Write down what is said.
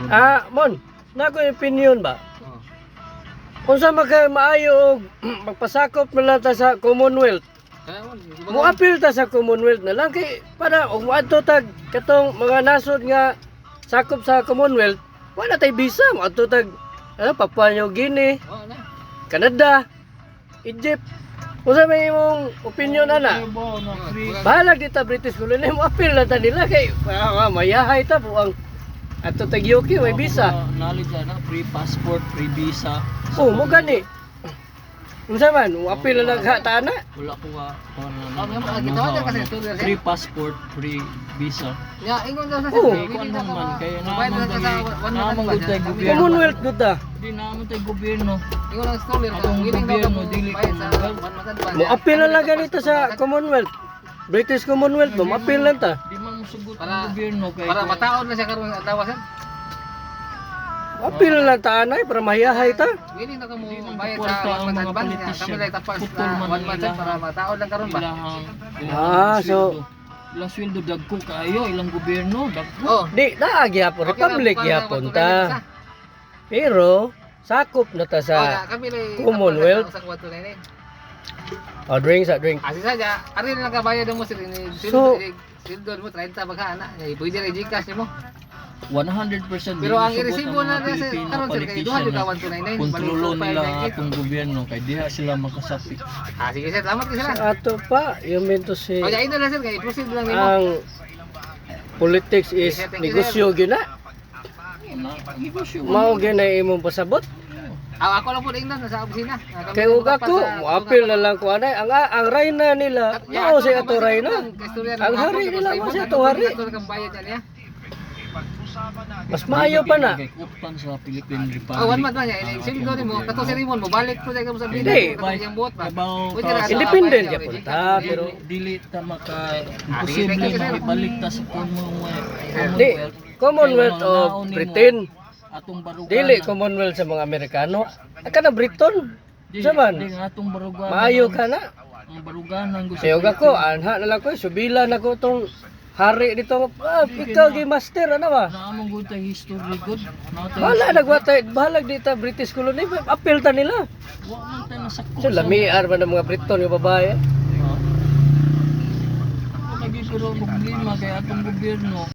Ah, Mon, na ko opinion ba? Oh. Unsa man kay maayo og magpasakop na lang ta sa Commonwealth? Kaya mo, di ba- Moapil ta sa Commonwealth na lang kay para og moadto tag katong mga nasod nga sakop sa Commonwealth, wala tay visa, moadto tag ano, Papua New Guinea, Oh, na. Canada, Egypt. Unsa may imong opinion ana? Ba, na free. Bahalag di ta British colony, moapil na ta nila kay mayahay ta buang ato tag UK may visa. Knowledge ana, free passport, free visa. Oh, mo gani. Unsa man, moapil na lang ka ta ana. Wala ko ka Oh, may mga kita wala kasi istorya siya. Free passport, free visa. Ya, ingon daw sa Oh. Kay kuan man man kay Bayad naman na sa dali one month naman advance. gud tay gobyerno. Commonwealth gud ta. Di naman tay gobyerno. Ingon lang story ka. Atong Willing daw gobyerno, ka mo dili bayad sa Commonwealth. 1 month advance. Moapil na lang ganito sa Commonwealth. British Commonwealth ba, moapil lang ta. Di man mosugot Para- ang gobyerno kay Para mataon na siya karon ang tawa, sir. Moapil na lang ta anay para mahiyahay ta. Willing daw ka mo Di man bayad sa kakuwarta 1 ang month mga advance. Ya, politician. kami lang tapas Putol na man 1 month, sir, ang para mataon lang karon ba. Ilahang Ah, so- sweldo. Ilang sweldo dagko kaayo, ilang gobyerno dagko. Oh. Di naa gyapon, Okay lang, Republic para gyapon 1,299 ta. isa. Pero sakop na ta Oh, sa na, kami lay Commonwealth. tapas na sa 1,299. Oh, drink sa drink. Asi saja, ari na lang kabayad mo sir ini So- sweldo sweldo mo 30 bagha ana. Pwede ra GCash nimo. 100% Pero ang di mosugot iresibo mga na na sir, Pilipino karon sir kay duha politician jud ka na 1,299. kontrolo balik nila ang 2598. atong gobyerno kay diha sila makasapi. Ah, sige sir, salamat kay sir. Sa ato pa, yung mean to say, O, ya, ino lang sir kay proceed lang nimo. ang politics is negosyo gyud na. Na, negosyo. Mao gyud na imong pasabot. Ah, ako lang po ingnan nasa opisina. Ah, kami Kay lang ug tapas ako, sa- moapil na lang ko anay. Ang reyna nila, mao si ato reyna. Ang hari nila, mao si ato hari. Mas maayo pa na. Kay kuptan sa Philippine Republic. Oh, 1 month man ya. Ang Sweldo atong nimo, gobyerno. kato si Raymond mo balik po sa kamo sa Hindi. bida. Iyang buot ba. Kabaw Pwede ka ra sa- Independent sa- gyapon ta, pero dili ta maka Ah, sige, imposible thank you, sir. maibalik ta sa Commonwealth. Di Commonwealth Kay of mga naon nimo, Britain. Atong baruganan. Dili Commonwealth sa mga Amerikano. Kana Briton. Di, Sa man? di nga atong baruganan. Maayo ka na. Ang baruganan gusto. Kay ug ako, anha na lang ko, subila na ko tong hari dito. Ah, ikaw gi master ano ba? Naamong gud tay history good. Naa tay Bahala nagwatay, bahalag dito British colony, appeal ta nila. Wa man tay nasakop. So lamiar man ang mga Briton nga babae. Lagi pero problema kay atong gobyerno.